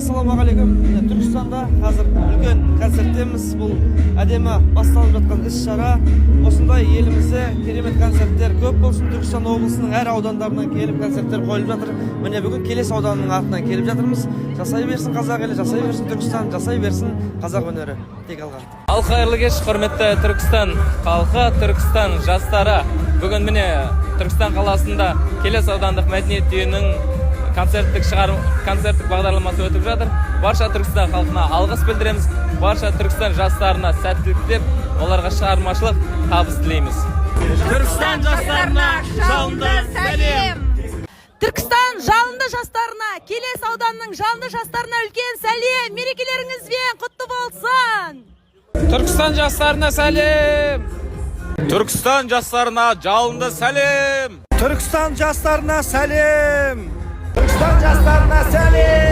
Ассалаумағалейкум! Міне, Түркістанда қазір үлкен концерттеміз. Бұл әдемі басталып жатқан іс шара. Осындай елімізде керемет концерттер көп болсын. Түркістан облысының әр аудандарынан келіп, концерттер қойылып жатыр. Міне, бүгін Келес ауданының атынан келіп жатырмыз. Жасай берсін қазақ елі, жасай берсін Түркістан, жасай берсін қазақ өнері! Тек алға! Ал қайырлы кеш, құрметті Түркістан халқы, Түркістан жастары! Бүгін, міне, Түркістан қаласында Келес аудандық мәдениет үйінің концерттік бағдарламасы өтіп жатыр. Барша Түркістан халқына алғыс білдіреміз, барша Түркістан жастарына сәттілік тілеп, оларға шығармашылық табыс тілейміз. Түркістан жастарына жалынды сәлем! Түркістан жалынды жастарына, Келес ауданының жалынды жастарына үлкен сәлем! Мерекелеріңізбен құтты болсын! Түркістан жастарына сәлем! Түркістан жастарына жалынды сәлем! Түркістан жастарына сәлем! Түркістан жастарына сәлем!